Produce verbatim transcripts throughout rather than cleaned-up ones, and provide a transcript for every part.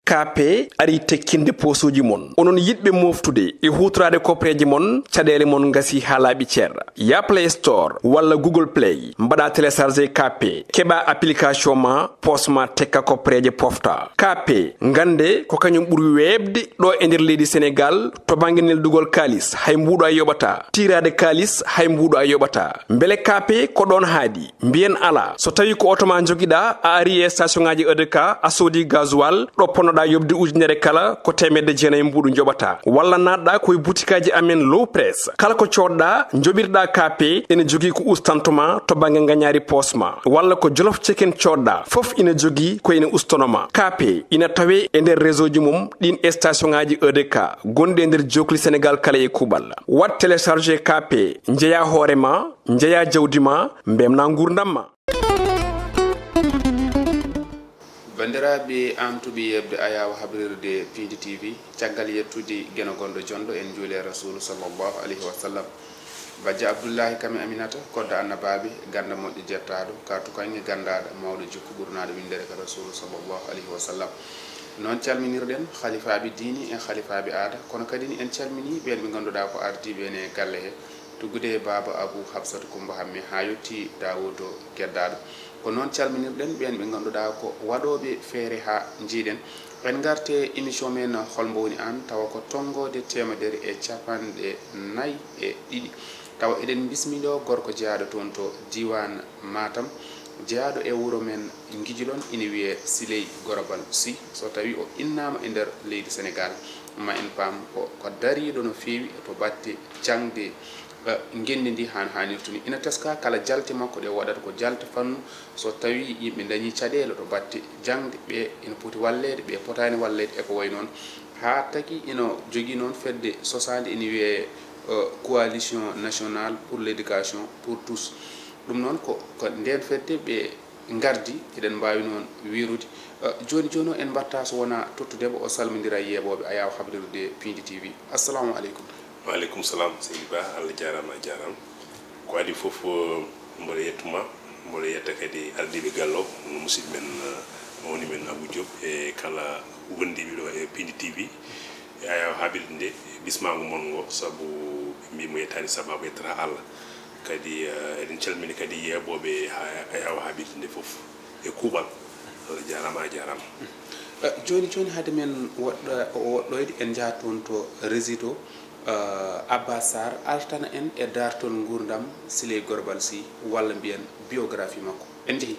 Kaape arii tekkinde poosuuji mon. Onon yiɗɓe mooftude e huutoraade kopreeje mon, caɗeele mon ngasii haa laaɓi cer. Yah Play Store walla Google Play, mbaɗaa télécharger Kaape, keɓaa application maa, poos maa tekka kopreeje pofta. Kaape, ngannde ko kañum ɓuri weeɓde ɗo e nder leydi Senegaal to bannge neldugol kaalis, hay mbuuɗu a yoɓataa. Tiiraade kaalis, hay mbuuɗu a yoɓataa. Mbele Kaape ko ɗoon haaɗi? Mbiyen alaa. So tawii ko oto maa njogiɗaa, a arii e station ŋaaji E D K, a soodii gasoil, ɗo ponnoɗaa yoɓde ujunere kala, ko teemedde jeenayi mbuuɗu njoɓataa. Walla naatɗaa ko e butikaaji amen Low Press. Kala ko coodɗaa, njoɓirɗaa Kaape, ene jogii ko ustanto maa to bannge ngañaari poos maa. Walla ko Jolof Chicken coodɗaa, fof ina jogii ko ina ustono maa. Kaape ina tawee e nder réseau ji mum ɗiin e station ŋaaji E D K gonɗi e nder jookli Senegaal kala e kuuɓal. Waɗ télécharger Kaape, njeyaa hoore maa, njeyaa jawdi maa, mbeltinaa nguurndam maa. Banndiraaɓe antuɓe yeɓde ayaawo habrirde Piindi T V, caggal yettude Geno gonɗo jonɗo, en njuuli e Rasuulu sallallahu alayhi wa sallam. Bajjo Abdullahi kam e Aminata, kodda annabaaɓe, ganda moƴƴo jettaaɗo, ka tukanŋe gandaaɗo, mawɗo jikku ɓurnaaɗo winndere ka Rasuulu sallallahu alayhi wa sallam. Noon calminirɗen halifaaɓe diine e halifaaɓe aada, kono kadi en calminii ɓeen ɓe ngannduɗaa ko ardiiɓe en e galle he, tuggude e Baaba Abu Habsatu Kummba Hamme haa yettii Daawuudu Geddaaɗo. Ko noon calminirɗen ɓeen ɓe ngannduɗaa ko waɗooɓe feere haa njiiɗen. En ngartee émission men Hol mbo woni aan, tawa ko tonngoode teemedere e capanɗe nayi e ɗiɗi. Tawa eɗen mbismii ɗo gorko jeyaaɗo toon to diiwaan Matam, jeyaaɗo e wuro men Ngijilon, ina wiyee Siley Gorobal Sy. So tawii o innaama e nder leydi Senegaal, ma en paam ko, ko dariiɗo no feewi to batte jaŋde, eh, ngenndi ndi haa no haanirta ni. Ina teskaa kala jalte makko ɗe o waɗata ko jalte fannu. So tawii yimɓe ndañii caɗeele to batte jaŋde, ɓe ina poti walleede, ɓe potaani walleede e ko wayi noon. Haa taki ina jogii noon fedde sosaande ina wiyee, eh, Coalition Nationale pour l'Éducation pour tous. Ɗum noon ko, ko ndeen fedde ɓe ngardi, eɗen mbaawi noon wiirude. Eh, jooni jooni o en mbaɗta so wonaa tottude mo, o salmindira e yeeɓooɓe ayaawo habrirde Piindi T V. Assalamu aleykum. Wa aleykum salam, seydi Ba, Allah jaaraama, a jaaraama. Ko adii fof, eh, mboɗo yettuma, mboɗo yetta kadi ardiiɓe galle o, hono musidɗo men, eh, mawni men Abou Diop, e kala wondiiɓe ɗo e Piindi T V. E ayaawo habrirde nde, bismaango mon ngo, sabu ɓe mbii mo yettaani sabaabu, yettata Allah. Kadi, eh, eɗen calmini kadi yeeɓooɓe ha-, ayaawo habrirde nde fof e kuuɓal. Allah jaaraama, a jaaraama. Eh, jooni jooni, hade men woɗɗo-, o woɗɗoyde, en njaha toon to régie to, eh, Abba Sarr, artana en e daartol nguurndam Siley Gorobal Sy, walla mbiyen biographie makko. En njehi.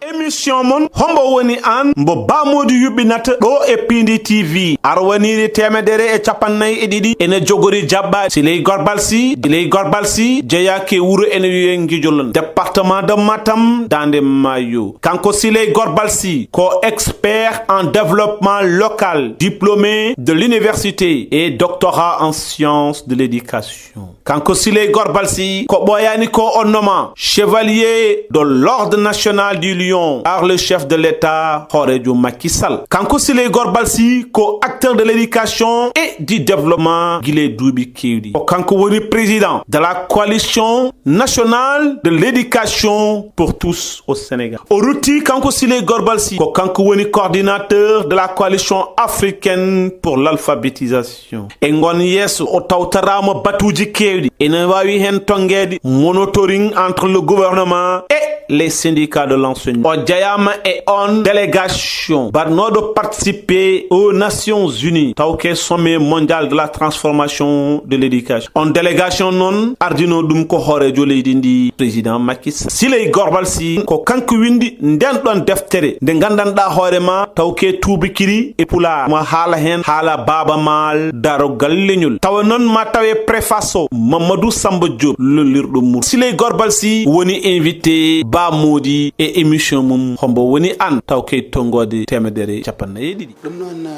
Émission mon Hombo woni aan, mbo Ba Mody yuɓɓinata ɗo e Piindi T V. Arwaniiri teemedere e capannay e ɗiɗi ene jogori jaɓɓaade. Siley Gorobal Sy, Siley Gorobal Sy jeyaaki e wuro ene wiyee Ngijolon, département de Matam, Daande Maayo. Kanko Siley Gorobal Sy ko expert en développement local, diplômé de l'université et doctorat en sciences de l'éducation. Kanko Siley Gorobal Sy ko ɓooyaani ko o nommé chevalier de l'ordre national du Lion par le chef de l'État, hooreejo Macky Sall. Kanko Siley Gorobal Sy ko acteur de l'éducation et du développement gila e duuɓi keewɗi. Ko kanko woni président de la coalition nationale de l'éducation pour tous au Sénégal. O rutti kanko Siley Gorobal Sy, ko kanko woni coordinateur de la coalition africaine pour l'alphabétisation. E ngon yeeso, o tawtoraama batuuji keewɗi. Ene waawi heen tonngeede monitoring entre le gouvernement et les syndicats de l'enseignement. O jeyaama e oon délégation baɗnooɗo participer aux Nations Unies, tawke sommet mondial de la transformation de l'éducation. Oon délégation noon, ardinoo ɗum ko hooreejo leydi ndi, président Macky Sall. Siley Gorobal Sy, ko kanko winndi ndeen ɗoon deftere nde nganndanɗaa hoore ma, tawke tuubakiri e Pulaar. Ma haala heen haala Baaba Maal, daroggal leñol. Tawa noon ma tawe préface o Mamadou Samba Diop, lollirɗo Mur. Siley Gorobal Sy woni invité Ba Mody e émission mum Hombo woni aan, tawke tonngoode teemedere capannay e ɗiɗi. Ɗum noon,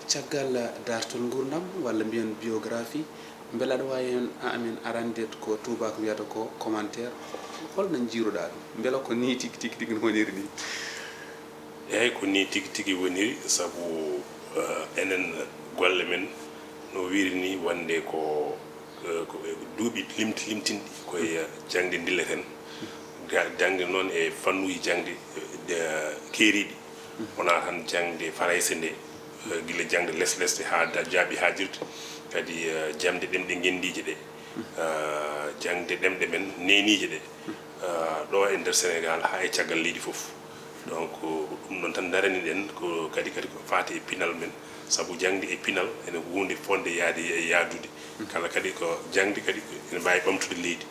caggal daartol nguurndam, walla mbiyen biographie, mbela aɗa waawi heen, a, amen arande ko tuubaako wiyata ko commentaire, hol no njiiruɗaa ɗum? Mbela ko nii tigi, tigi, tigi no woniri nii? Eey, ko nii tigi, tigi woniri, sabu, eh, enen golle men no wiiri nii, wonde ko, eh, ko e duuɓi limti-, limtinɗi ko e, eh, jaŋde ndilleten. Ga-, jaŋde noon e fannuuji jaŋde, eh, keeriiɗi. Wonaa tan jaŋde farayse nde, eh, gila jaŋde les-, lesɗe haa da-, jaaɓi haaɗirde, kadi, eh, jaŋde ɗemɗe ngenndiije ɗe, eh, jaŋde ɗemɗe men neeniije ɗe, eh, ɗo e nder Senegaal haa e caggal leydi fof. Donc, ɗum ɗon tan daraniɗen ko kadi, kadi ko faati e pinal men, sabu jaŋde e pinal ene huunde fotde yahde e yahdude. Kala kadi ko jaŋde kadi ene mbaawi ɓamtude leydi.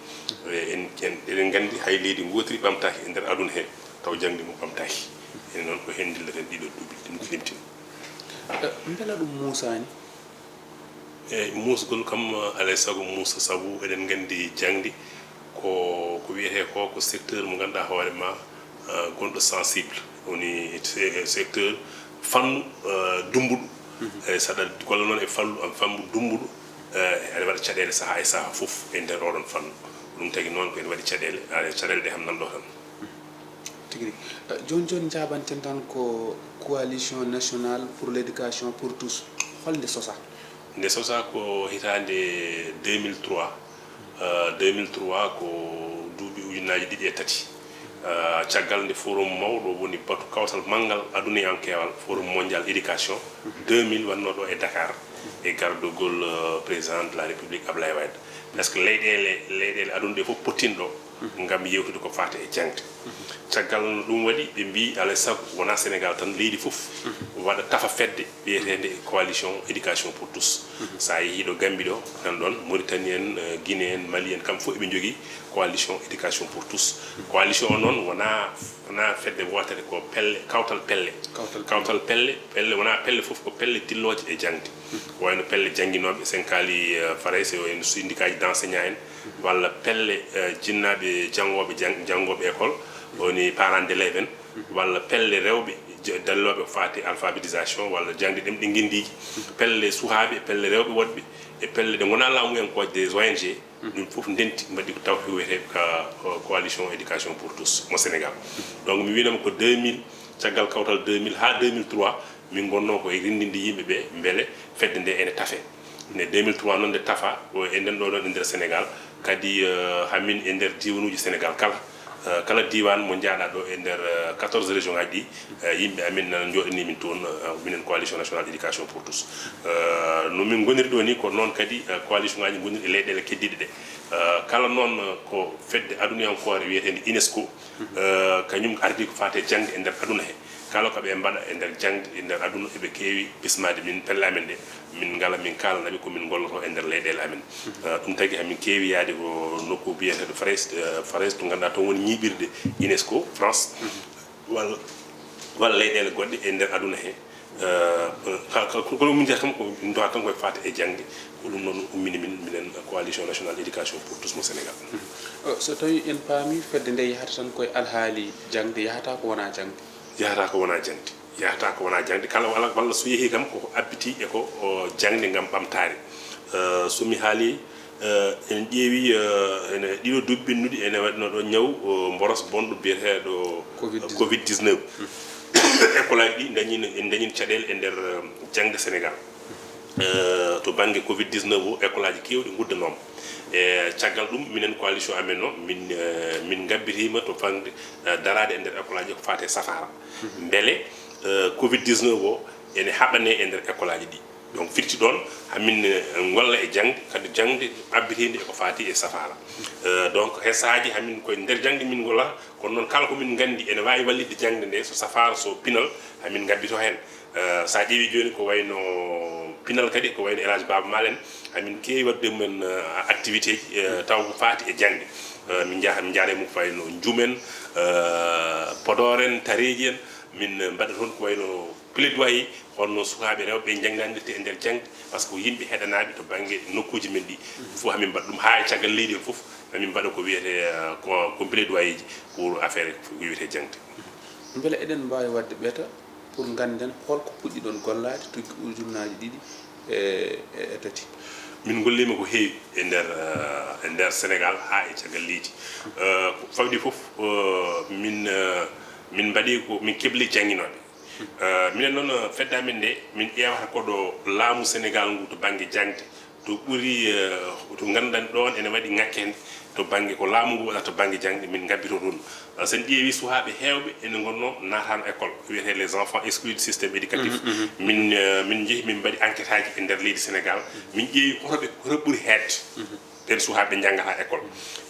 E, en, en, eɗen nganndi hay leydi ngootiri ɓamtaaki e nder aduna he, taw jaŋde mum ɓamtaaki. Ene noon ko heen ndilleten ɗiɗo duuɓi ɗi limtin. Eh, mbela ɗum muusaani? Eey, muusgol kam, alaa e sago muusa, sabu eɗen nganndi jaŋde ko, ko wiyetee ko, ko secteur mo ngannduɗaa hoore ma, eh, gonɗo sensible. Woni se-, secteur fannu, eh, dummbuɗo. Mhm. Eey, saɗa golla noon e fallu, am fannu dummbuɗo, eh, aɗa waɗa caɗeele sahaa e sahaa fof e nder oɗon fannu. Ɗum tagi noon ko ene waɗi caɗeele, aɗa caɗeele ɗe kam nanɗo tan. Tigi rigi. Eh, jooni jooni njaabanten tan ko Coalition Nationale pour l'Éducation pour tous. Hol nde sosaa? Nde sosaa ko hitaande deux mille trois. Eh, deux mille trois ko duuɓi ujunnaaji ɗiɗi e tati. Eh, caggal nde forum mawɗo woni batu kawtal manngal aduniyankeewal, Forum Mondial Éducation deux mille waɗnoo ɗo e Dakar, e gardogol, eh, président de la République Ablaye Wade. Parce que leyɗeele, leyɗeele aduna ɗe fof pottiino ɗo ngam yewtude ko faati e jaŋde. Caggal no ɗum waɗi, ɓe mbii, alaa e sago, wonaa Senegaal tan, leydi fof waɗa tafa fedde wiyeteende Coalition Éducation pour tous. So a yehii ɗo Gambie ɗo, nan ɗon, Mauritanie en, eh, Guinée en, Mali en, kam fof eɓe njogii Coalition Éducation pour tous. Coalition o noon wonaa, wonaa fedde wootere, ko pelle, kawtal pelle. Kawtal pelle. Kawtal pelle, pelle wonaa pelle fof, ko pelle dillooje e jaŋde. Ko wayno pelle jannginooɓe, sen kaali, eh, Farayse o, en syndicat ji d'enseignant en, walla pelle, eh, jinnaaɓe janngooɓe, jang-, janngooɓe école, woni parents d'élèves en, walla pelle rewɓe, j-, dallooɓe ko faati alphabétisation, walla jaŋde ɗemɗe ngenndiiji, pelle suhaaɓe, pelle rewɓe woɗɓe, e pelle ɗe ngonaa laamuyankooje, des O N G, ɗum fof ndenti mbaɗi ko taw ko wiyetee ka, ko Coalition Éducation pour tous mo Sénégal. Donc mi wiinoma ko deux mille, caggal kawtal deux mille haa deux mille trois, min ngonnoo ko e renndinde yimɓe ɓe mbele fedde nde ene tafe. Nde deux mille trois noon nde tafa, o e nden ɗo ɗon e nder Sénégal, kadi, eh, hamin e nder diiwanuuji Sénégal kala, eh, kala diiwaan mo njaaɗa ɗo e nder, eh, quatorze région ngaji ɗi, eh, yimɓe amin nana njooɗanii min toon, eh, minen Coalition Nationale Éducation pour tous. Eh, no min ngoniri ɗo ni, ko noon kadi, eh, coalition ngaji ngoniri e leyɗeele keddiiɗe ɗe. Eh, kala noon, eh, ko fedde aduniyankoore wiyeteende UNESCO, eh, kañum ardi ko faati e jaŋde e nder aduna he. Kala ko ɓe mbaɗa e nder jaŋde, e nder aduna, eɓe keewi bismaade min pelle amen ɗe. Min ngala, min kaalana ɓe ko min ngollotoo e nder leyɗeele amen. Eh, ɗum tagi hamin keewi yahde ko nokku biyeteeɗo Farayse, eh, Farayse, to ngannduɗaa toon woni ñiiɓirde UNESCO France, walla, walla leyɗeele goɗɗe e nder aduna he. Eh, ka, ka, ko, ko min njiyata kam ko min ndowa tan koye faati e jaŋde. Ko ɗum noon ummini min, minen Coalition Nationale Éducation pour tous mo Sénégal. Eh, so tawi en paami fedde nde yahata tan koye alhaali jaŋde, yahata ko wona jaŋde. Yahata ko wona jaŋde. Yahata ko wona jaŋde. Kala walla, walla so yehii kam koko abbitii e ko, o, jaŋde ngam ɓamtaare. Eh, so mi haalii, eh, en ƴeewi, eh, ene ɗiɗo duuɓi ɓennuɗi ene waɗno ɗo ñaw, o, mboros bonɗo biyeteeɗo covid dix-neuf. covid dix-neuf. École aji ɗi dañino, en dañino caɗeele e nder, eh, jaŋde Sénégal. Eh, to bannge covid dix-neuf o, école aji keewɗi nguddanooma. E caggal ɗum, minen coalition amen o, min, eh, min ngabbitiima to bannge, eh, daraade e nder école aji ko faati e safaara. Mbele, eh, covid dix-neuf o ene haɓanee e nder école aji ɗi. Donc firti ɗoon, hamin, eh, ngolla e jaŋde, kadi jaŋde abbiteende e ko faati e safaara. Eh, donc he sahaaji hamin koye nder jaŋde min ngollata, kono noon kala ko min nganndi ene waawi wallitde jaŋde nde, so safaara, so pinal, hamin ngabbito heen. Eh, so a ƴeewi jooni ko wayno pinal kadi, ko wayno El Hadj Baba Maal en, hamin keewi waɗde mumen, eh, activité ji, eh, taw ko faati e jaŋde. Eh, min njaha, min njaha e mum ko wayno Njum en, eh, Podor en, Tareeji en, min mbaɗa toon ko wayno plaidoyer, holno sukaaɓe rewɓe ɓe njannganirta e nder jaŋde, par ce que ko yimɓe heɗanaaɓe to bannge nokkuuji men ɗi. Fof hamin mbaɗa ɗum, haa e caggal leydi heen fof, hamin mbaɗa ko wiyetee, eh, ko, ko plaidoyer ji pour affaire ko wiyetee jaŋde. Mbele eɗen mbaawi waɗde ɓeeta pour ngannden holko puɗɗiɗon gollaade tuggi ujunnaaji ɗiɗi e, e, e tati? Min ngolliima ko heewi e nder, eh, e nder Sénégal haa e caggal leydi. Eh, ko fawdi fof, eh, min, eh, min mbaɗi ko, min kebli jannginooɓe. Eh, minen noon, eh, fedde amen nde, min ƴeewata ko ɗo laamu Sénégal ngu to bannge jaŋde, Ɗo ɓuri, eh, to ngannduɗen ɗoon ene waɗi ŋakkere to bannge ko laamu ngu waɗata to bannge jaŋde, min ngabbito toon. Eh, so en ƴeewi suhaaɓe heewɓe ene ngonnoo naataano école, ko wiyetee les enfants exclus du système éducatif. Mhm, mhm. Min, eh, min njehi, min mbaɗi enquête aji e nder leydi Sénégal. Min ƴeewi hoto ɓe, hoto ɓuri heedde. Mhm. Ɓeen suhaaɓe njanngataa école.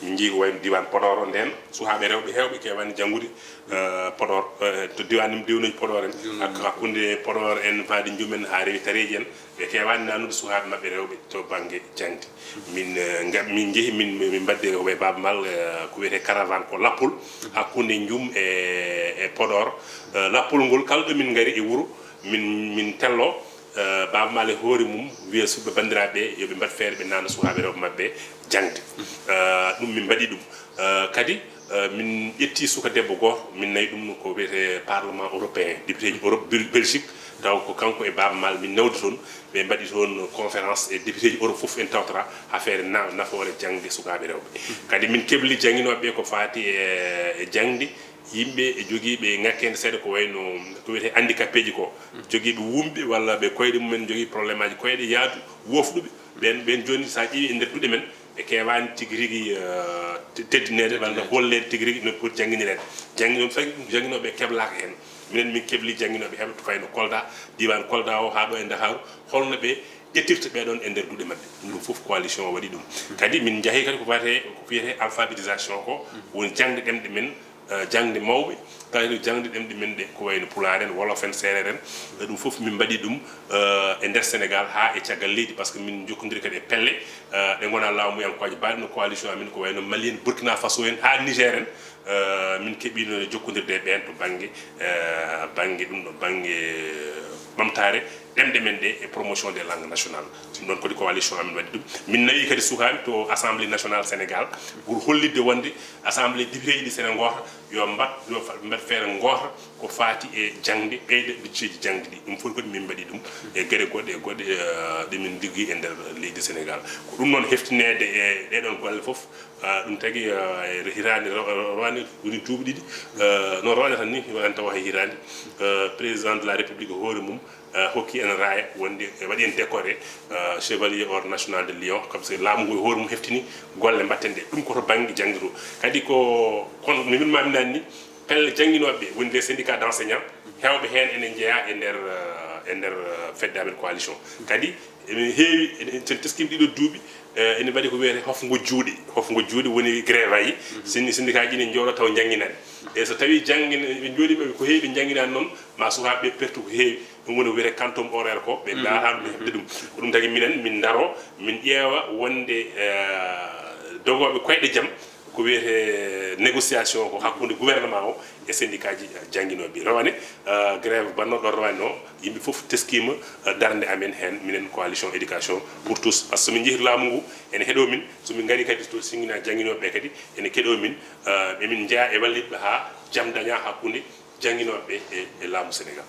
Min njehi ko wayno diiwaan Podor o ndeen, suhaaɓe rewɓe heewɓe keewaani janngude, eh, Podor, eh, to diiwaan, diiwanuuji Podor en. Diiwanuuji. Hak-, hakkunde Podor en, faade Njuumen haa rewi Tareeji en, ɓe keewaani naatnude suhaaɓe maɓɓe rewɓe to bannge jaŋde. Min, eh, nga-, min njehi, min, min mbaɗde ko e Baaba Maal, eh, ko wiyetee caravane ko lappol hakkunde Njum e, e Podor. Eh, lappol ngol, kala ɗo min ngari e wuro, min, min tello, eh, Baaba Maal e hoore mum wiya suɓɓe banndiraaɓe yo ɓe mbaɗ feere ɓe naatna suhaaɓe rewɓe maɓɓe jaŋde. Eh, ɗum min mbaɗi ɗum. Eh, kadi, eh, min ƴetti suka debbo gooto, min nawi ɗum ko wiyetee Parlement européen, député ji Europe, Bel-, Belgique, taw ko kanko e Baaba Maal min nawdi toon, ɓe mbaɗi toon conférence e député ji Europe fof en tawtata affaire na-, nafoore jaŋde sukaaɓe rewɓe. Kadi min kebli jannginooɓe ɓe ko faati e, e jaŋde, yimɓe e jogiiɓe ŋakkeende seeɗa ko wayno ko wiyetee handicapé ji ko, jogiiɓe wumɓe walla ɓe koyɗe mumen jogii problème aji koyɗe yaadu, woofɗuɓe, ɓeen, ɓeen jooni so a ƴeewi e nder duɗe men, ɓe keewaani tigi rigi, eh, te-, teddineede walla holleede tigi rigi no poti jannginireede. Janngi-, ɗum tagi ɗum jannginooɓe keblaaka heen. Minen min kebli jannginooɓe heewɓe to fayno Kolda, diiwaan Kolda o haa ɗo e Ndakaaru, holno ɓe ƴettirta ɓee ɗoon e nder duɗe maɓɓe. Ɗum ɗum fof coalition o waɗi ɗum. Kadi min njahi kadi ko wiyetee, ko wiyetee alphabétisation ko, woni jaŋde ɗemɗe men, eh, jaŋde mawɓe, kadi jaŋde ɗemɗe men ɗe, ko wayno Pulaar en, Wolof en, Seereer en, eh, ɗum fof min mbaɗi ɗum, eh, e nder Sénégal haa e caggal leydi, par ce que min njokkondiri kadi e pelle, eh, ɗe ngonaa laamuyankooje, mbaɗi no coalition amen ko wayno Mali en, Burkina Faso en, haa Niger en, eh, min keɓiino jokkondirde e ɓeen to bannge, eh, bannge ɗum ɗo, bannge, eh, ɓamtaare ɗemɗe men ɗe e promotion des langues nationales. Ɗum ɗoon kadi coalition amen waɗi ɗum. Min nawi kadi sukaaɓe to Assemblée nationale Sénégal pour hollitde wonde Assemblée député ji ɗi sene ngoota, yo mbaɗ, yo fa-, mbaɗ feere ngoota ko faati e jaŋde, ɓeyda budget ji jaŋde ɗi. Ɗum fof kadi min mbaɗi ɗum e geɗe goɗɗe e goɗɗe, eh, ɗe min liggi e nder leydi Sénégal. Ko ɗum noon heftineede e ɗee ɗoon golle fof, eh, ɗum tagi, eh, e hitaande ro-, ro-, rowane woni duuɓi ɗiɗi, eh, no rowane tan ni, wonani tawa hay hitaande, eh, président de la République hoore mum, eh, hokki en raaya wonde, eh, waɗi en décoré, eh, chevalier ordre national de Lion, comme c'est laamu ngu e hoore mum heftini golle mbaɗten ɗe. Ɗum ko to bannge jaŋde to. Kadi ko, kono no mbirmi-mi naane ni, pelle jannginooɓe ɓe, woni les syndicats d'enseignants, heewɓe heen ene njeyaa e nder, eh, e nder, eh, fedde amen coalition. Kadi emin heewi, en, en teskiima ɗiɗo duuɓi, eh, ene mbaɗi ko wiyetee hofngo juuɗe. Hofngo juuɗe woni grève aji. Sindi-, syndicats ji ne njooɗo taw njannginaani. E so tawii janngin-, ɓe njooɗii ɓe ko heewi ɓe njannginaani noon, ma sukaaɓe ɓe pertu ko heewi. Ɗum woni ko wiyetee quantum horaire ko, ɓe ndaaraani ɗum heɓde ɗum. Ko ɗum tagi minen, min ndaro, min ƴeewa wonde, eh, dogooɓe koyɗe jam, ko wiyetee négociation ko hakkunde gouvernement o e syndicat ji jannginooɓe. Rawane, eh, grève mbaɗnooɗo rawane o, yimɓe fof teskiima, eh, darnde amen heen, minen coalition éducation pour tous. Par ce que so min njehii laamu ngu, ene heɗoo min, so min ngarii kadi to sinngina jannginooɓe ɓe kadi, ene keɗoo min, eh, emin njeyaa e wallitɓe haa jam dañaa hakkunde jannginooɓe e, e laamu Sénégal.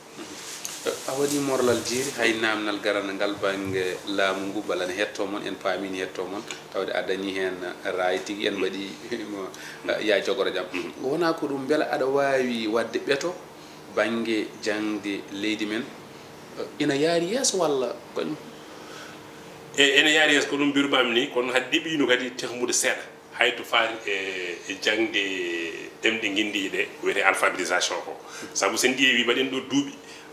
A waɗii morlal jeeri, hay naamnal garanal ngal bannge laamu ngu, bala ne hettoo mon, en paamii ne hettoo mon, tawde a dañii heen raay tigi, en mbaɗii mo, yaa jogoro jam. Wonaa ko ɗum, mbela aɗa waawi waɗde ɓeto bannge jaŋde leydi men, ina yaari yeeso walla ko ɗum? E, ene yaari yeeso, ko ɗum mbirmaami ni, kono hade ɗeɓiino kadi tehmude seeɗa. Hay to faati e, e jaŋde ɗemɗe ngenndiije ɗe, ko wiyetee alphabétisation ko. Sabu so en ƴeewi, mbaɗen ɗo duuɓi,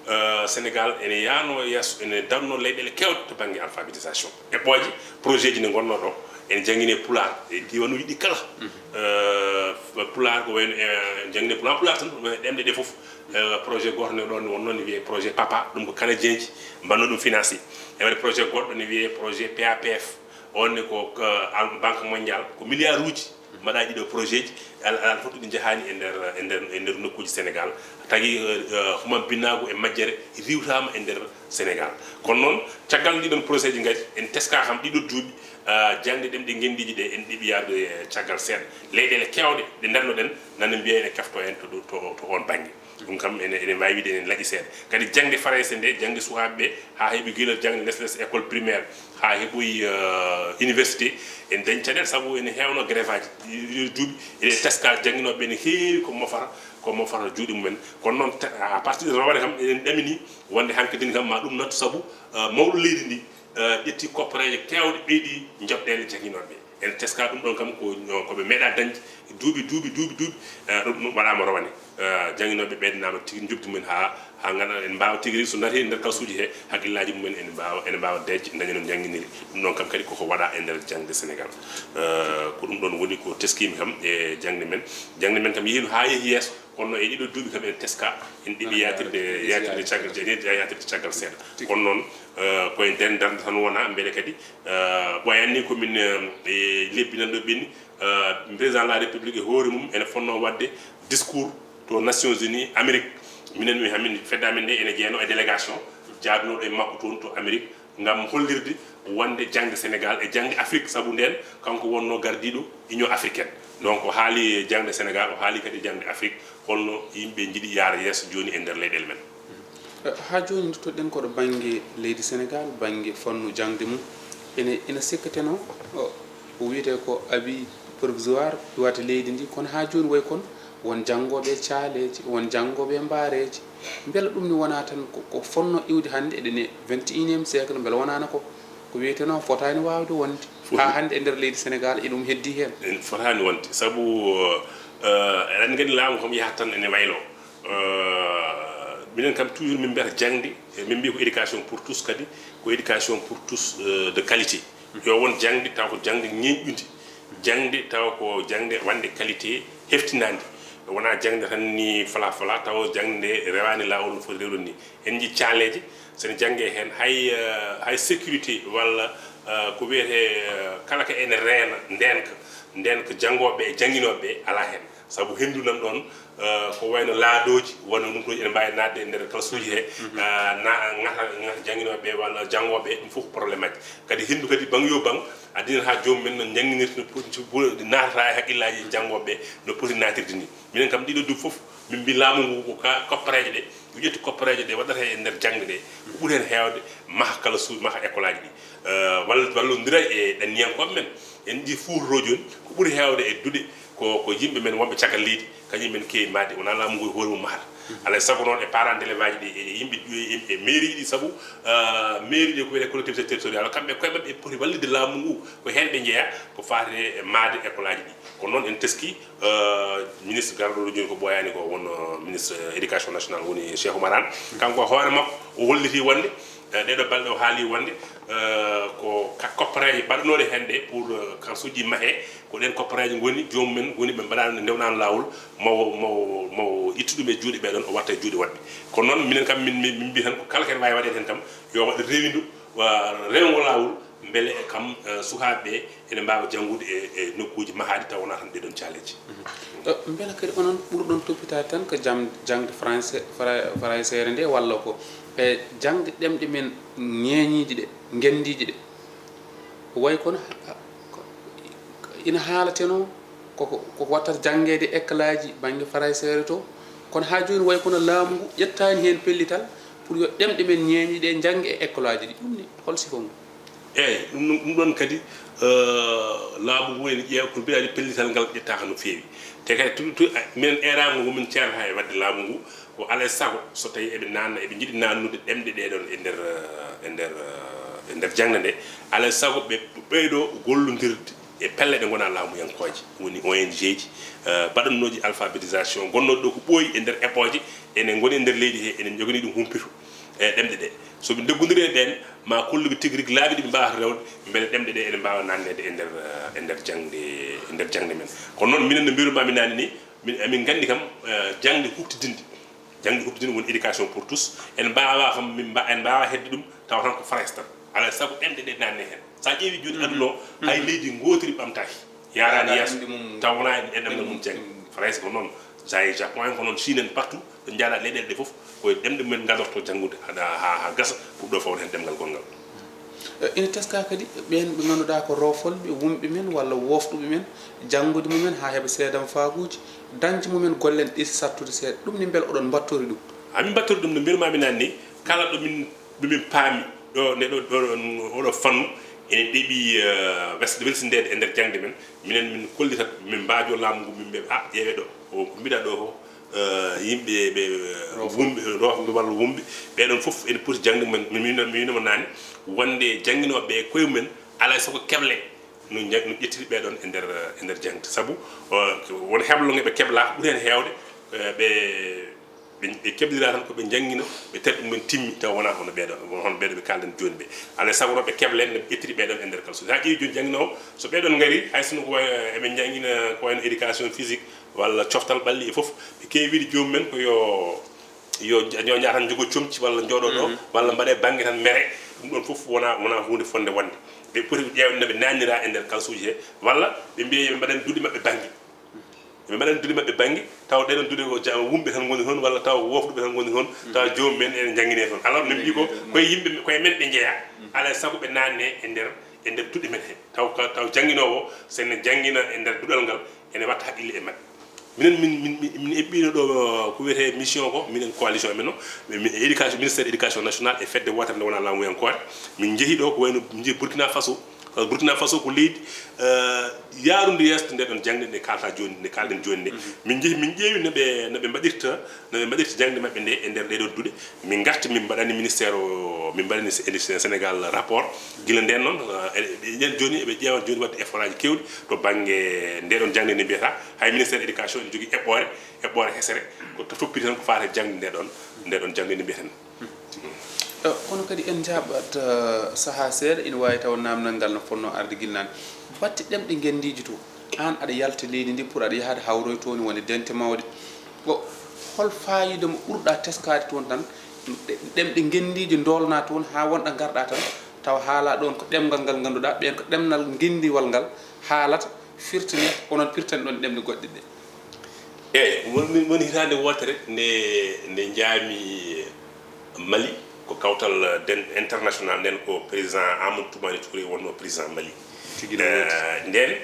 eh, Sénégal ene yaano yeeso, ene darno leyɗeele keewɗe to bannge alphabétisation. Eɓɓooje, projet ji ne ngonnoo ɗo, ene janngine Pulaar e diiwanuuji ɗi kala. Eh, Pulaar ko wayno, eh, janngine Pulaar, Pulaar tan, ɗemɗe ɗe fof. Eh, projet gooto ne ɗoon wonnoo ne wiyee projet PAPA, ɗum ko Canadien ji mbaɗnoo ɗum financé. E waɗi projet goɗɗo ne wiyee projet P A P F. On ne ko, ko, al-, Banque Mondiale, ko milliard uji mbaɗaa ɗiɗo projet ji, al-, alaa fof ɗi njahaani e nder, e nder, e nder nokkuuji Sénégal. Tagi, eh, eh, humam binnaagu e majjere riiwtaama e nder Sénégal. Kono noon, caggal ɗiɗon projet ji ngari, en teskaa kam ɗiɗo duuɓi, eh, jaŋde ɗemɗe ngenndiije ɗe, en ɗeɓi yahde, eh, caggal seeɗa. Leyɗeele keewɗe ɗe ndarno-ɗen, nana mbiya ene keftoo en to, to, to oon bannge. Ɗum kam ene, ene waawi wiyde ene laƴi seeɗa. Kadi jaŋde Farayse nde, jaŋde sukaaɓe ɓe, haa heɓi gila jaŋde les les école primaire, haa heɓoyi, eh, université, en dañi caɗeele sabu ene heewno grève aji. Ɗi, ɗi duuɓi, eɗen teska jannginooɓe ɓe ne heewi ko mofata, ko mo fata juuɗe mumen. Kono noon, te- à partir de rowane kam, eɗen ɗamini wonde hankadin kam ma ɗum nattu, sabu eh, mawɗo leydi ndi eh, ƴetti koppareeje keewɗe, ɓeydi njoɓɗeele jannginooɓe. En teska ɗum ɗon kam ko ko ɓe meeɗa dañde duuɓi, duuɓi, duuɓi, duuɓi. Eh, ɗum ɗum waɗaama rowane. Eh, jannginooɓe ɓeydanaama tigi njoɓdi mumen haa haa ngannduɗaa en mbaawa tigi rigi so naati e nder kalsuuji he, hakkillaaji mumen ene mbaawa ene mbaawa deeƴde, daña no njannginiri. Ɗum ɗon kam kadi koko waɗa e nder jaŋde Senegaal. Eh, ko ɗum ɗon woni ko teskiimi kam e jaŋde men. Jaŋde men kam yehiino haa yehi yeeso, kono e ɗiɗo duuɓi kam en teska, en ɗeɓi yaatirde yaatirde caggal yaatirde caggal seeɗa. Kono noon eh, koye nder darnde tan wona mbele kadi eh, ɓooyanni ko min eh, e lebbi nan ɗo ɓenni. Eh, président de la république e hoore mum ene fonnoo waɗde discours to Nations Unies Amérique. Minen mi hamin fedde amen nde ene jeeyno e délégation jaadunooɗo e makko toon to Amérique, ngam hollirde wonde jaŋde Sénégal e jaŋde Afrique, sabu nden kanko wonno gardiiɗo Union africaine. Donc o haali jaŋde Sénégal, o haali kadi jaŋde Afrique, holno yimɓe njiɗi yaara yeeso jooni e nder leyɗeele men. Haa jooni, nduttoɗen ko ɗo bannge leydi Senegaal, bannge fannu jaŋde mum. Ene ina sikkatenoo, o o wiyetee ko abri provisoire iwata leydi ndi, kono haa jooni wayi kono won janngooɓe e caaleeje, won janngooɓe e mbaareeje. Mbela ɗum ne wonaa tan ko ko fotnoo iwde hannde, eɗen e vingt et unième siècle, mbela wonaano ko ko wiyetenoo fotaani waawde wonde haa hannde e nder leydi Senegaal, eɗum heddii heen? En fotaani wonde, sabu eɗen nganndi laamu kam yahat tan ene wayloo. Minen kam toujours min mbiyata jaŋde, min mbiya ko éducation pour tous, kadi ko éducation pour tous de qualité. Yo won jaŋde taw ko jaŋde ñeeñƴundi, jaŋde taw ko jaŋde wonde qualité heftinaande. Wonaa jaŋde tan ni fala fala, taw jaŋde rewaani laawol no foti rewrude ni. En njii caaleeje, so ene jannge heen, hay hay sécurité walla ko wiyetee kala ko ene reena ndeenka, ndeenka janngooɓe e jannginooɓe alaa heen. Sabu henndu nan ɗoon ko wayno laadooji, wano ɗum ɗo ene mbaawi naatde e nder kalsuuji he, na ngata ngata jannginooɓe walla janngooɓe, ɗum fof ko probléme aji. Kadi henndu kadi baŋ yo baŋ addinat haa joom men no njannginirta, no poti naatata e hakkillaaji janngooɓe no poti naatirde ni. Minen kam ɗiɗo duuɓi fof min mbi laamu ngu ko ka koppareeje ɗe, o ƴetti koppareeje ɗe waɗata e nder jaŋde ɗe, ko ɓuri heen heewde maha kala suuɗi, maha école aji ɗi. Walla wallondira e ɗanniyankooɓe men. En njii fuutoto jooni ko ɓuri heewde e duɗe ko ko yimɓe men wonɓe caggal leydi, kañum men keewi mahde, wonaa laamu ngu e hoore mum mahata. Alaa e sago noon e parents d'élève aji ɗi, e yimɓe e mairie ji ɗi, sabu mairie ɗi ko wiyetee collectivité territorial, kamɓe koye maɓɓe ɓe poti wallitde laamu ngu, ko heen ɓe njeyaa ko faati e mahde école aji ɗi. Kono noon en teskii ministre garɗo ɗo jooni ko ɓooyaani ko, won ministre éducation nationale woni Cheikh Oumar Anne, kanko hoore makko o hollitii wonde ɗeɗo balɗe o haali wonde ko koppareeje baɗanooɗe heen ɗe pour kalsuuji mahee, ko ɗeen koppareeje ngoni joomum en ngoni ɓe mbaɗaano, nde ndewnaano laawol mawo mawo mawo ittu ɗum e juuɗe ɓee ɗoon o watta e juuɗe woɗɓe. Kono noon minen kam min min mbi tan ko kala ko en mbaawi waɗeede heen kam yo waɗ rewindu, rewngol laawol, mbele kam sukaaɓe ɓe ene mbaawa janngude e e nokkuuji mahaaɗi taw wonaa tan ɗee ɗoon caaleeji. Mbela kadi onon ɓurɗon toppitaade tan ko jam jaŋde français, farayseere nde walla ko e jaŋde ɗemɗe men ñeeñiiɗe ɗe, ngenndiiɗe ɗe? Wayi kono ina haalatenoo koko koko wattata janngeede e école aji bannge farayseere to, kono haa jooni wayi kono laamu ngu ƴettaani heen pellital pour yo ɗemɗe men ñeeñiiɗe ɗe njannge e école aji ɗi. Ɗum ne hol sifa mum? Eeyi, ɗum ɗum ɗoon kadi laamu ngu ene ƴeewa, kono mbiɗa anndi pellital ngal ƴettaaka no feewi. Te kadi tu tu minen eeraango ngu min ceerata e waɗde laamu ngu, ko alaa e sago so tawii eɓe naatna, eɓe njiɗi naatnude ɗemɗe ɗee ɗoon e nder e nder e nder jaŋde nde, alaa e sago ɓe ɓeydo gollondirde e pelle ɗe ngonaa laamuyankooje, woni O N G ji baɗannooji alphabétisation gonnooɗi ɗo ko ɓooyi e nder eɓɓooje, ene ngoni e nder leydi he, enen njoganii ɗum humpito e ɗemɗe ɗe. So ɓe ndeggondirii e ɗeen, ma kollu ɓe tigi rigi laabi ɗi ɓe mbaawata rewde, mbele ɗemɗe ɗe ene mbaawa naatneede e nder e nder jaŋde e nder jaŋde men. Kono noon minen no mbiirumaami naane nii, min emin nganndi kam jaŋde huɓtidinde, jaŋde huɓtidinde woni éducation pour tous, en mbaawaa kam min mba en mbaawaa heɓde ɗum tawa tan ko Farayse tan. Alaa e sago ɗemɗe ɗe naatnee heen. So a ƴeewii jooni aduna o, hay leydi ngootiri ɓamtaaki, yaaraani yeeso taw wonaa e ɗemngal mum jaŋde. Farayse ko noon, so a yehii Japon en ko noon, Chine en, partout ɗo njaaɗaa leyɗeele ɗe fof ko e ɗemɗe mumen ngadortoo janngude haa haa gasa pour ɗo fawde heen ɗemngal gonngal. Ina teskaa kadi ɓeen ɓe ngannduɗaa ko roofolɓe, wumɓe men walla woofɗuɓe men, janngude mumen haa heɓa seedamfaaguuji, dañde mumen gollen ɗi sattude seeɗa. Ɗum ne mbela oɗon mbattori ɗum? Haa min mbattori ɗum no mbiirumaami naane nii, kala ɗo min ɗo min paami ɗo nde ɗo ɗo oɗo fannu ene ɗeɓi wes welsindeede e nder jaŋde men, minen min kollitat, min mbaajoo laamu ngu, min mbiya a ƴeewee ɗo o ko mbiɗa ɗo ko Eh, yimɓe ɓe wumɓe, roofuɓe walla wumɓe, ɓeɗon fof ene poti jangde. Min, min, min, min naane wonde jannginooɓe ɓe koye mumen alaa e sago keble no jang-, no ƴettiri ɓeɗon e nder, e nder jangde. Sabu, eh, won heblo nge ɓe keblaa ko ɓuri heen heewde, eh, ɓe, ɓe, ɓe keblira tan ko ɓe janngina, ɓe tawi ɗum en timmi, tawa wonaa hono ɓeɗon, hono ɓeɗo ɓe kalden jooni ɓe. Alaa e sago no ɓe keble no ɓe ƴettiri ɓeɗon e nder kala. So haa ƴeewi jooni jannginoowo, so ɓeɗon ngari, hay sinno ko wayi, eh, eɓe janngina ko wayno éducation physique, walla coftal ɓalli e fof, ɓe keewi wiide joomum en ko yo, yo, yo njaha tan njogo comci walla njooɗo ɗo, walla mbaɗe bannge tan mere. Ɗum ɗon fof wona, wona huunde fonde wonde. Ɓe poti ko ƴeewde no ɓe naannira e nder kalsuuji he, walla ɓe mbiya yo ɓe mbaɗan duɗe maɓɓe bannge. Ɓe mbaɗan duɗe maɓɓe bannge, tawa ɗeɗon duɗe ko ja-, wumɓe tan ngoni toon, walla tawa wofɗuɓe tan ngoni toon, tawa joomum en ene njanngine toon. Alors, min mbi ko koye yimɓe, koye men ɓe njeyaa. Alaa e sago ɓe naanne e nder, e nder duɗe men he. Taw ka, taw jannginoowo, so ene janngina e nder duɗal ngal, ene watta haqqille e maɓɓe. Minen, min, min, min, min eɓɓiino ɗo ko wiyetee mission ko, minen coalition men o, mi, mi, éducation, ministère éducation nationale e fedde wootere nde wonaa laamuyankoore. Min njehi ɗo ko wayno, min njehi Burkina Faso. Parce que Burkina Faso ko leydi, eh, yaarundi yeeso nde ɗon jangde nde kalta jooni, nde kalɗen jooni nde. Min njehi, min ƴeewi no ɓe, no ɓe mbaɗirta, no ɓe mbaɗirta jangde maɓɓe nde e nder ɗee ɗoo duɗe. Min ngarti, min mbaɗani ministère o, min mbaɗani Sé-, Sénégal rapport. Gila ndeen noon, eh, eɗen jooni, eɓe ƴeewa jooni waɗde effort aji keewɗi to bannge ndee ɗoon jaŋde nde mbiyata. Hay ministère éducation ene jogii eɓɓoore, eɓɓoore hesere, ko to toppiti tan ko faati e jaŋde ndee ɗoon, ndee ɗoon jaŋde nde mbiyaten. Eh, kono kadi en njaaɓat, eh, sahaa seeɗa, ina waawi tawa naamnal ngal no fotnoo arde gila naane. Batte ɗemɗe ngenndiije to, aan aɗa yalta leydi ndi pour aɗa yaha aɗa hawroya toon wonde dente mawɗe. Ko hol faayiida mo ɓurɗaa teskaade toon tan, ɗe-, ɗemɗe ngenndiije ndoolnaa toon haa wonɗo ngarɗaa tan, tawa haalaa ɗoon ko ɗemngal ngal ngannduɗaa, ɓeen ko ɗemngal ngenndiwal ngal haalata, firtani, onon pirtani ɗoon ɗemɗe goɗɗe ɗe? Eey, won, won hitaande wootere nde, nde njaami Mali, ko kawtal den-, international nden, ko président Amadou Toumani Touré wonnoo président Mali. Tigi no woodi. Eh, nden,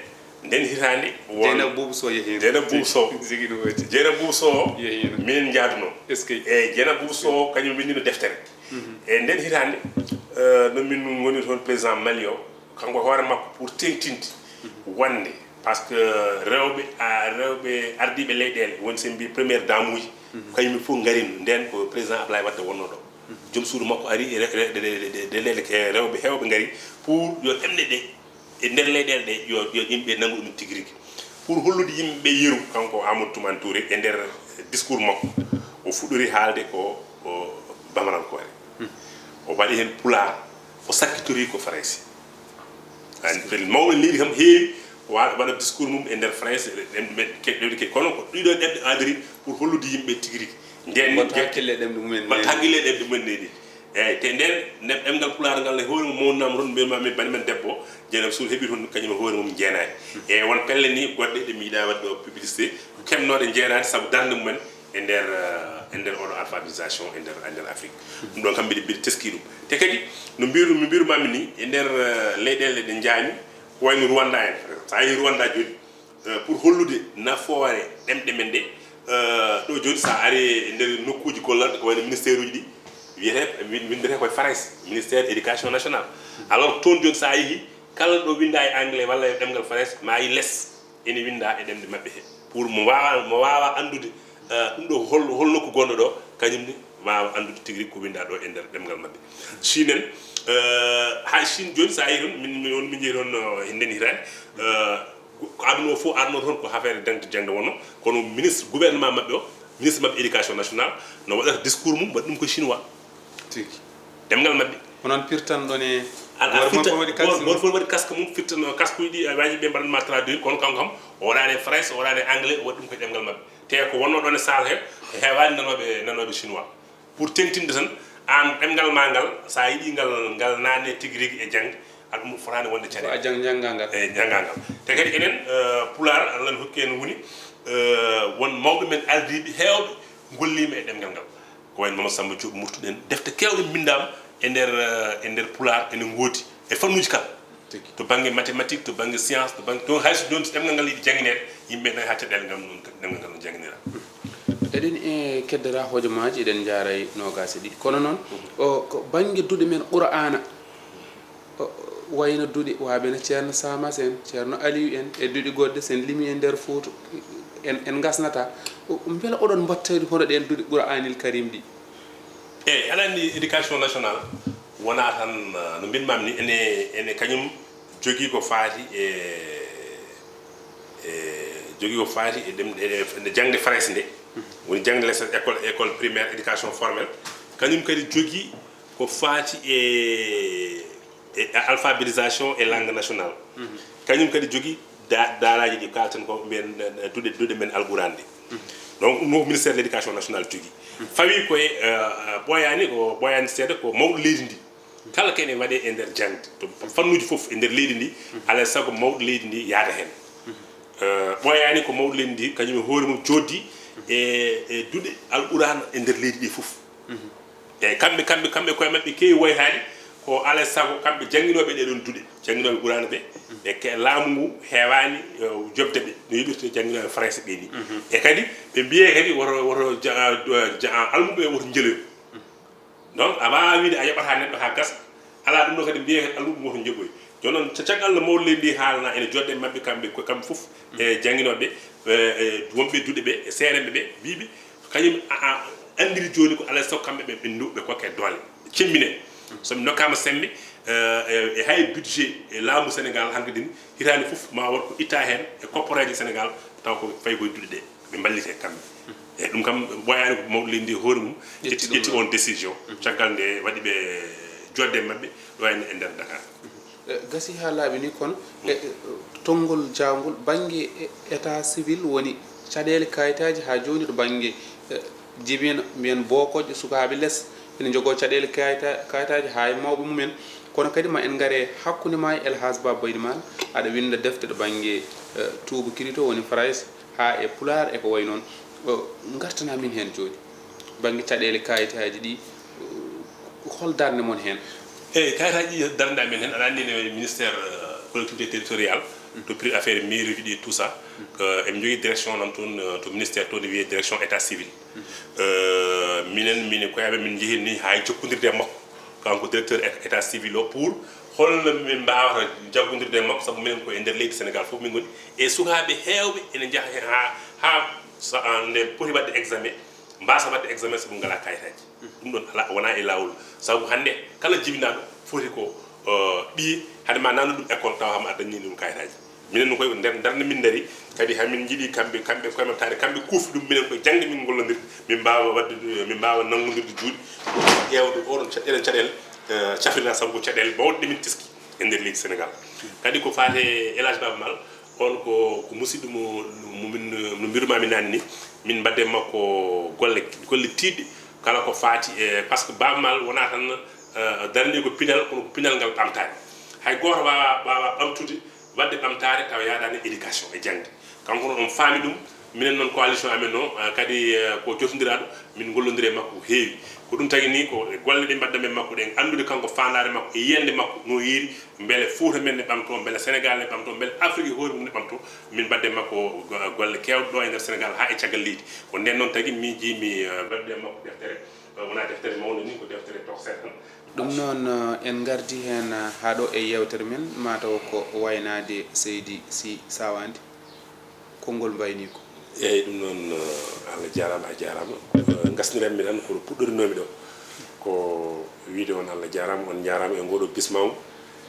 nden hitaande won Dieynaba Boubou Sow yehiino. Dieynaba Boubou Sow. Tigi no woodi. Dieynaba Boubou Sow, yehiino. Minen njaadunoo. Est-ce que? Eey, Dieynaba Boubou Sow, kañum winndino deftere. Mhm. E nden hitaande, eh, no min ngoni toon président Mali o, kanko hoore makko pour teeŋtinde wonde, parce que rewɓe, a, rewɓe ardiiɓe leyɗeele, woni so en mbii première dame uji, kañum fof ngarino. Nden ko président Ablaye Wade wonnoo ɗo. Joom suudu makko ari, re-, re-, de, de, de, de, de, ke rewɓe heewɓe ngari pour yo ɗemɗe ɗe e nder leyɗeele ɗe, yo, yo yimɓe nanngu ɗum tigi rigi. Pour hollude yimɓe yeru, kanko Amadou Toumani Touré, e nder discours makko, o fuɗɗori haalde ko, ko bamarankoore. O waɗi heen pulaar, o sakkitori ko farayse. An, mawɓe leydi kam heewi wa-, waɗa discours mum e nder farayse, ɗemɗe men ke-, ɗemɗe ke-, kono ko ɗiɗo ɗemɗe aadori pour hollude yimɓe tigi rigi. Nden mbaɗta hakkille e ɗemɗe mumen mbaɗta hakkille e ɗemɗe mumen nde ɗi. Eeyi, te nden, nden ɗemngal pulaar ngal e hoore mum mawninaama toon, mbiyatnoo min bani men debbo, Dieynaba Sow heɓi toon kañum e hoore mum jeenaani. E won pelle ni goɗɗe ɗe mi yiɗaa waɗde o publicité, ko keɓnooɗe jeenaani sabu darnde mumen e nder, eh, e nder oɗo alphabétisation e nder, e nder Afrique. Ɗum ɗoon kam mbiɗa, mbiɗa teskii ɗum. Te kadi, no mbiru-, no mbirumaami ni, e nder, eh, leyɗeele ɗe njaami, ko wayno Rwanda en. So a yehii Rwanda jooni, eh, pour hollude nafoore ɗemɗe men ɗe, eh, ɗo jooni so a ari e nder nokkuuji gollorɗe ko wayno ministère uji ɗi, wiyetee, win-, winndetee koye Farayse, ministère éducation nationale. Alors toon jooni so a yehii, kala ɗo winndaa e anglais walla e ɗemngal Farayse, ma a yi les ene winndaa e ɗemɗe maɓɓe he. Pour mo waawa, mo waawa anndude, eh, ɗum ɗo hol, hol nokku gonɗo ɗo, kañum ne waawa anndude tigi rigi ko winndaa ɗo e nder ɗemngal maɓɓe. Chine en, eh, hay Chine jooni so a yehii toon, min, min, min njehi toon, eh, nden hitaande, eh, ko aduna o fof arnoo toon ko affaire dentité jaŋde wonnoo, kono ministre gouvernement maɓɓe o, ministre maɓɓe éducation nationale, no waɗata discours mum, waɗi ɗum ko chinois. Tigi. Ɗemngal maɓɓe. Onon pirtanɗon e. Ala, a hoore mon firta-, fof waɗi casque gooto, mum? Gooto fof waɗi casque mum, firtanoo casque uji ɗi, a waawi ɓe mbaɗan ma traduire, kono kanko kam, o waɗaani e farayse, o waɗaani e anglais, o waɗi ɗum ko e ɗemngal maɓɓe. Te ko wonnoo ɗoon e salle he, heewaani nanooɓe, nanooɓe chinois. Pour teeŋtinde tan, aan ɗemngal maa ngal, so a yiɗii ngal, ngal naatne tigi rigi e jaŋde, aɗa ɗum fotaani wonde caɗeele. Ko a jang-, janngaa ngal. Eeyi, janngaa ngal. Te kadi enen, eh, Pulaar, Allah ne hokki en woni, eh, won mawɓe men ardiiɓe heewɓe ngolliima e ɗemngal ngal. Ko wayi no Mamadou Samba Diop Murtuɗo en, defte keewɗe mbinndaama e nder, eh, e nder Pulaar, ene ngoodi e fannuuji kala. Tigi. To bannge mathématique, to bannge science, to bannge, to hay so jooni so ɗemngal ngal yiɗi janngineede, yimɓe nani haa caɗeele ngam ɗum ɗemngal ngal no jannginira. Eɗen, eh, keddora hojomaaji, eɗen njaaray noogaas e ɗiɗi. Kono noon, o, ko bannge duɗe men Qur'aana, o, wayno duɗe waaɓe no Ceerno Samas en, Ceerno Aliyu en, e duɗe goɗɗe, so en limii e nder Fuuta, En, en ngasnata. O, mbela oɗon mbattayde hono ɗeen duɗe Qur'aanil Kariim ɗi? Eyi, aɗa anndi éducation nationale wonaa tan, uh, no mbinmaami ni, ene, ene kañum jogii ko faati e, e jogii ko faati e ɗem-, e, e jaŋde farayse nde, woni jaŋde les école, école primaire, éducation formelle, kañum kadi jogii ko faati e, e alphabétisation et langue nationale. Kañum kadi jogii da-, daaraaji ɗi kaalten ko mbiyen, eh, duɗe, duɗe men Alquraan ɗi. Donc ɗum ko ministère de l'éducation nationale jogii. Fawi koye, eh, ɓooyaani ko, ɓooyaani seeɗa ko mawɗo leydi ndi. Kala ko ene waɗee e nder jaŋde, to fannuuji fof e nder leydi ndi, alaa e sago mawɗo leydi ndi yaada heen. Eh, ɓooyaani ko mawɗo leydi ndi, kañum e hoore mum jooɗdi e, e duɗe Alquraan e nder leydi ndi fof. Eyi, kamɓe, kamɓe, kamɓe koye maɓɓe keewi woytaade, ko alaa e sago kamɓe jannginooɓe ɗee ɗoon duɗe, jannginooɓe Qur'aana ɓe, ɓe ke-, laamu ngu heewaani, eh, joɓde ɓe, no yoɓirta jannginooɓe farayse ɓee nii. E kadi, ɓe mbiyee kadi woto, woto ja-, ja-, almuɓe ɓe woto njeloyo. Donc, a waawaa wiyde a yoɓataa neɗɗo haa gasa, alaa ɗum ɗoo kadi mbiyee kadi almuɓe woto njoɓoy. Jooni noon, ca-, caggal no mawɗo leydi ndi haalana ene jooɗde e maɓɓe kamɓe, ko kamɓe fof, e jannginooɓe, e, e wonɓe duɗe ɓe, e seerenɓe ɓe, mbiiɓe, kañum a, a anndiri jooni ko alaa e sago kamɓe ɓe, ɓe ndu-, ɓe kokke doole, ɓe cemmbine. So ɓe ndokkaama semmbe, e, e, e hay budget e laamu Sénégal hankadi ni, hitaande fof ma won ko itta heen e kopporeeje Sénégal, taw ko fayi koye duɗe ɗe, ɓe mballite kamɓe. E ɗum kam, ɓooyaani ko mawɗo leydi ndi e hoore mum ƴetti, ƴetti on décision, caggal nde waɗi ɓe jooɗde e maɓɓe ɗo henna e nder Dakar. Eh, gasii haa laaɓi nii, kono, eh, eh, tonngol jaawngol bannge, eh, état civil woni caɗeele kaayitaaji haa jooni to bannge, eh, jibina, mbiyen bookoƴƴo sukaaɓe les ene njogoo caɗeele kaayita-, kaayitaaji haa e mawɓe mumen. Kono kadi ma en ngare hakkunde ma e El Hadj Baba Baydy Mal, aɗa winnda defte to bannge, eh, tuubakiri to woni Farayse haa e Pulaar e ko wayi noon. O, ngartanaa min heen jooni. Bannge caɗeele kaayitaaji ɗi, hol darnde mon heen? Eyi, kaayitaaji ɗi darnde amen heen, aɗa anndi ne ministère, euh, collectivité territoriale, to piri affaire mairie ji ɗi, tout ça, euh, eɓe njogii direction noon toon, euh, to ministère toon, ne wiyee direction état civil. Euh, minen, min e koyaaɓe min njehii nii haa e jokkondirde e makko, kanko directeur é-, état civil o, pour holno min mbaawata jaggondirde e makko, sabu minen ko e nder leydi Sénégal fof min ngoni, e sukaaɓe heewɓe ene njaha heen haa, haa sa-, nde poti waɗde examen, mbaasa waɗde examen sabu ngalaa kaayitaaji. Ɗum ɗoon alaa, wonaa e laawol. Sabu hannde kala jibinaaɗo foti ko, eh, ɓiye, hade ma naatnude ɗum école tawa ma a dañii ɗum kaayitaaji. Minen no koye nder darnde min ndarii, kadi hamin njiɗi kamɓe, kamɓe koye maɓɓe taade, kamɓe kuufi ɗum, minen koye jaŋde min ngollondirde, min mbaawa waɗde, min mbaawa nanngondirde juuɗe, ƴeewde oɗon caɗeele, caɗeele, eh, cafrirɗaa, sabu ko caɗeele mawɗe ɗe min teski e nder leydi Sénégal. Kadi ko faati e El Hadj Baba Mal, on ko, ko musiɗɗo mo, mo min, no mbirumaami naane ni, min mbaɗde e makko golle, golle tiiɗɗe, kala ko faati e, par ce que Baba Mal wonaa tan, eh, daranii ko pinal, kono ko pinal ngal ɓamtaani. Hay gooto waawaa, waawaa ɓamtude, waɗde ɓamtaare tawa yaadaani e éducation e jaŋde. Kanko noon, on faami ɗum. Minen noon, coalition amen o, eh, kadi, eh, ko jotondiraaɗo, min ngollondiri e makko ko heewi. Ko ɗum tagi ni, ko e golle ɗe mbaɗɗami e makko ɗen, anndude kanko faandaare makko e yiyannde makko no yeeri, mbele Fuuta men ne ɓamtoo, mbele Senegaal ne ɓamtoo, mbele Afrik e hoore mum ne ɓamtoo, min mbaɗde e makko go-, golle keewɗe ɗo e nder Senegaal haa e caggal leydi. Ko ndeen noon tagi miijii mi, eh, waɗde e makko deftere, eh, wonaa deftere mawnde ni, ko deftere tokosere tan. Ɗum noon, eh, en ngardii heen, eh, haa ɗo e yeewtere men, mataw ko waynaade Seydi Sy Sawaandi. Konngol mbayniiko. Eeyi, ɗum noon, eh, Allah jaaraama, a jaaraama. Eh, ngasniranmi tan ko ɗo puɗɗorinoomi ɗo. Ko wiyde on Allah jaaraama, on njaaraama e ngooɗoo bismaagu.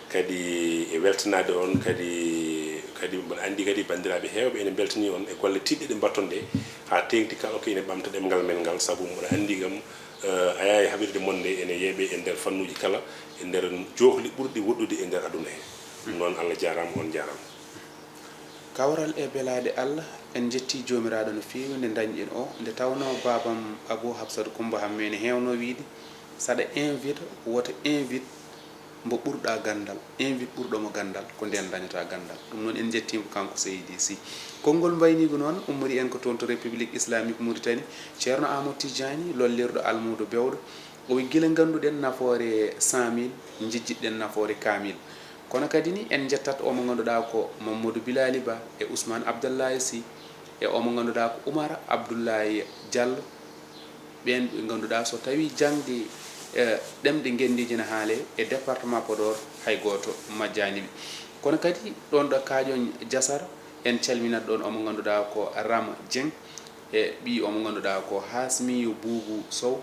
Kadi e weltanaade on, kadi, kadi mboɗo anndi kadi banndiraaɓe heewɓe ene mbeltanii on e golle tiiɗɗe ɗe mbaɗton ɗe, haa teeŋti kala ko ene ɓamta ɗemngal men ngal, sabu mboɗo anndi kam, eh, a yahay haɓirde mon nde ene yeeɓee e nder fannuuji kala, e nder joohli ɓurɗi woɗɗude e nder aduna he. Ɗum noon, Allah jaaraama, on njaaraama. Kawral e belaaɗe Allah, en njettii Joomiraaɗo no feewi nde ndañɗen o, nde tawnoo baabam Abuu Hafsatu Kummba Hammee ne heewnoo wiyde, saɗa invite, woto invite mbo ɓurɗaa ganndal, invite ɓurɗo mo ganndal, ko ndeen ndañataa ganndal. Ɗum noon, en njettii mbo kanko Seydi Sy. Konngol mbayniigu noon, ummorii en ko toon to République Islamique Mauritanie, Ceerno Aamadu Tijjaani, lollirɗo almuudo bewɗo. O wi gila ngannduɗen nafoore cent mille, njejjitɗen nafoore kaamil. Kono kadi ni en njettat o mo ngannduɗaa ko Mamadou Bilali Ba e Ousmane Abdallahi Sy e o mo ngannduɗaa ko Oumar Abdoulaye Diallo, ɓeen ɓe ngannduɗaa so tawii jaŋde, eh, ɗemɗe ngenndiije ne haalee e département Podor, hay gooto majjaani ɓe. Kono kadi ɗoon ɗo kaaƴon Jasar, En calminat ɗon omo ngannduɗaa ko Rama Dieng, e ɓii omo ngannduɗaa ko Hasmiyu Buubu Sow,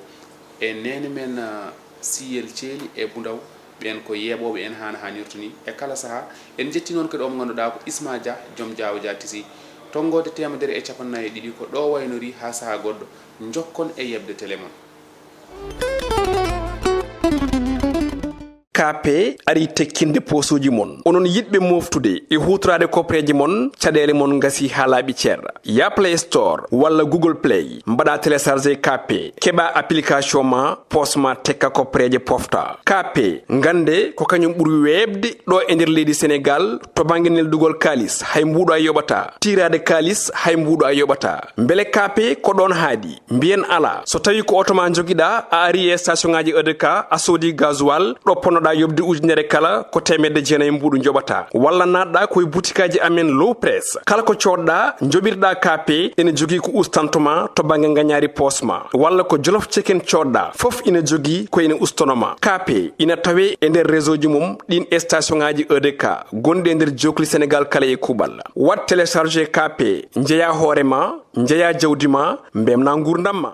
e neene men, ah, Siyel Ceeli e Bundaw, ɓeen ko yeeɓooɓe en haana haanirta ni. E kala sahaa, en njetti noon kadi omo ngannduɗaa ko Isma Dia, joom Jaawo Dia Tisi. Tonngoode teemedere e cappannayi e ɗiɗi ko ɗo waynori haa sahaa goɗɗo. Njokkon e yeɓde tele mon. K P ari tekkinde poosooji mon. Onon yiɗɓe mooftude e huutoraade koppareeje mon, caɗeele mon ngasi haa laaɓi cer. Ya Play Store walla Google Play, mbaɗa télécharger K P, keɓa application ma, poos ma tekka koppareeje pofta. K P, ngannde ko kañum ɓuri weeɓde ɗo e nder leydi Senegaal to bannge neldugol kaalis, hay mbuuɗo a yoɓata. Tiiraade kaalis, hay mbuuɗo a yoɓata. Mbele K P ko ɗoon haadi? Mbiyen alaa. So tawii ko oto ma njogiɗaa, a ari e station ŋaaji E D K, a soodi gasoil, ɗo ponnoɗaa yoɓde ujunere kala, ko teemedde jeenayi mbuuɗu njoɓataa. Walla naatɗaa ko e butikaaji amen Low Press. Kala ko coodɗaa, njoɓirɗaa K P, ene jogii ko ustantoo ma to bannge ngañaari poos ma. Walla ko Jolof Chicken coodɗaa, fof ina jogii ko ene ustanoo ma. K P ina tawee e nder réseau ji mum ɗiin station ŋaaji E D K gonɗi e nder jookli Senegaal kala e kuuɓal. Waɗ télécharger K P, njeyaa hoore ma, njeyaa jawdi ma, mbeltinaa nguurndam ma.